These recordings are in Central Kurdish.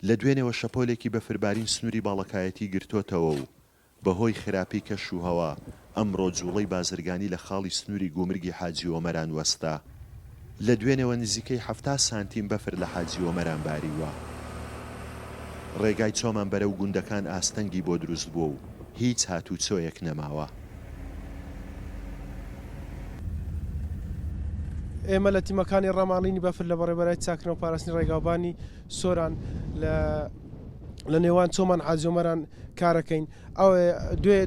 لە دوێنێوە شەپۆلێکی بەفربارین سنووری باڵەکایەتی گرتۆتەوە و بەهۆی خراپی کەش و هەوا، ئەمڕۆ جوڵەی بازرگانی لە خاڵی سنووری گومرگی حاجی ئۆمەران وەستا. لە دوێنێوە نزیکەی 70 سانتیم بەفر لە حاجی ئۆمەران باریوە. ڕێگای چۆمان بەرەو گوندەکان ئاستەنگی بۆ دروست بووە و هیچ هاتووچۆیەک نەماوە. ئێمە لە تیمەکانی ڕاماڵینی بەفر لە بەڕێوەبەرایەتی چاککردنەوە و پاراستنی ڕێگاوبانی سۆران لە لە نێوان چۆمان حاجی ئۆمەران کارەکەین ئەو دوێ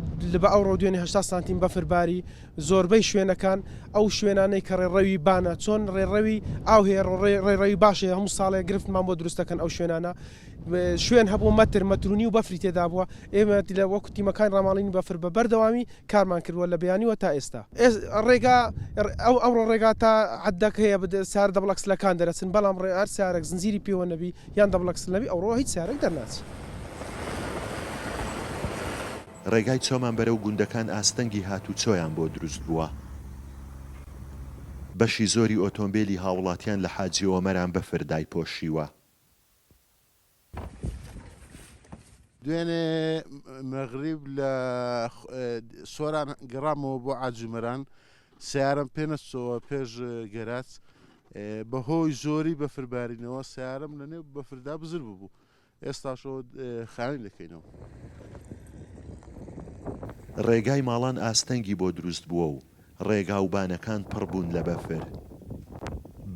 بە ئەوڕۆ دوێنێ 80 سانتیم بەفر باری زۆربەی شوێنەکان ئەو شوێنانەی کە ڕێڕەوی بانە چۆن ڕێڕەوی ئاو هەیە ڕێڕەوی باش هەیە هەموو ساڵێک گرفتمان بۆ دروست دەکەن ئەو شوێنانە شوێن هەبوو مەتر مەترونی و بەفری تێدا بووە ئێمە لە وەکو تیمەکانی ڕاماڵینی بەفر بە بەردەوامی کارمان کردووە لە بەیانیوە تا ئێستا ڕێگا ئەو ئەمڕۆ ڕێگا تا عەدەک هەیە سارە دەبڵ ئەکسلەکان دەرەچن بەڵام ڕێ هەر سارێک زنجیری پێوە نەبی یان دەبڵ ئەکسل نەبی ئەوڕۆ هیچ سارێک دەرناچی. ڕێگای چۆمان بەرەو گوندەکان ئاستەنگی هاتووچۆیان بۆ دروست بووە. بەشی زۆری ئۆتۆمبێلی هاوڵاتیان لە حاجی ئۆمەران بەفر دایپۆشیوە. دوێنێ مەغریب لە سۆران گەڕامەوە بۆ عاجیمەران سیارم پێ نەچۆوە پێش گەراج بەهۆی زۆری بەفربارینەوە سیارم لە نێو بەفردا بزر ببوو ئێستاشەوە خاوێن دەکەینەوە. ڕێگای ماڵان ئاستەنگی بۆ دروست بووە و ڕێگاوبانەکان پڕ بوون لە بەفر.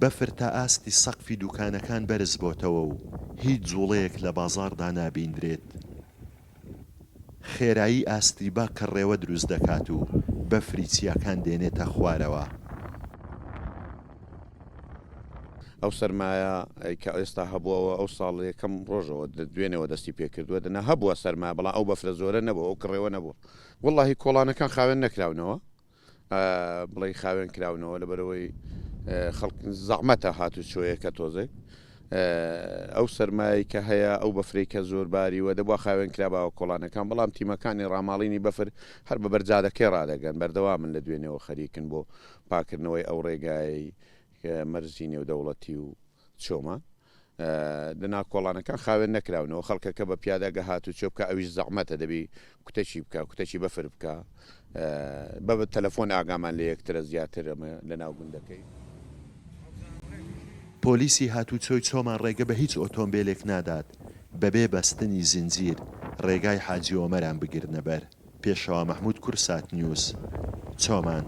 بەفر تا ئاستی سەقفی دوکانەکان بەرز بۆتەوە و هیچ جوڵەیەک لە بازاڕدا نابیندرێت. خێرایی ئاستی با کڕێوە دروست دەکات و بەفری چیاکان دێنێتە خوارەوە. ئەو سەرمایە کە ئێستا هەبووە ئەو ساڵ یەکەم ڕۆژەوە دوێنێوە دەستی پێکردووە دەنا هەبووە سەرما بەڵام ئەو بەفرە زۆرە نەبوو ئەو کڕێوە نەبووە وەڵاهی کۆڵانەکان خاوێن نەکراونەوە بڵێ خاوێن کراونەوە لەبەرەوەی خەڵک زەحمەتە هاتوچۆیەکە تۆزێک ئەو سەرمایەی کە هەیە ئەو بەفرەی کە زۆر باریوە دەبوا خاوێن کراباوە کۆڵانەکان بەڵام تیمەکانی ڕاماڵینی بەفر هەر بە بەرجادەکەی ڕادەگەن بەردەوامن لە دوێنێوە خەریکن بۆ پاکردنەوەی ئەو ڕێگایەی مەرزی نێودەوڵەتی و چۆمان دەنا کۆڵانەکان خاوێن نەکراونەوە خەڵکەکە بە پیادە گە هاتوچۆ بکە ئەویش زەحمەتە دەبی کوتەکی بکە کوتەکی بەفر بکە بە تەلەفۆن ئاگامان لە یەکترە زیاتر ئەمە لە ناو گوندەکەی. پۆلیسی هاتوچۆی چۆمان ڕێگە بە هیچ ئۆتۆمبێلێک نادات بەبێ بەستنی زنجیر ڕێگای حاجی ئۆمەران بگرنە بەر. پێشەوا مەحمود کوردسات نیوز، چۆمان.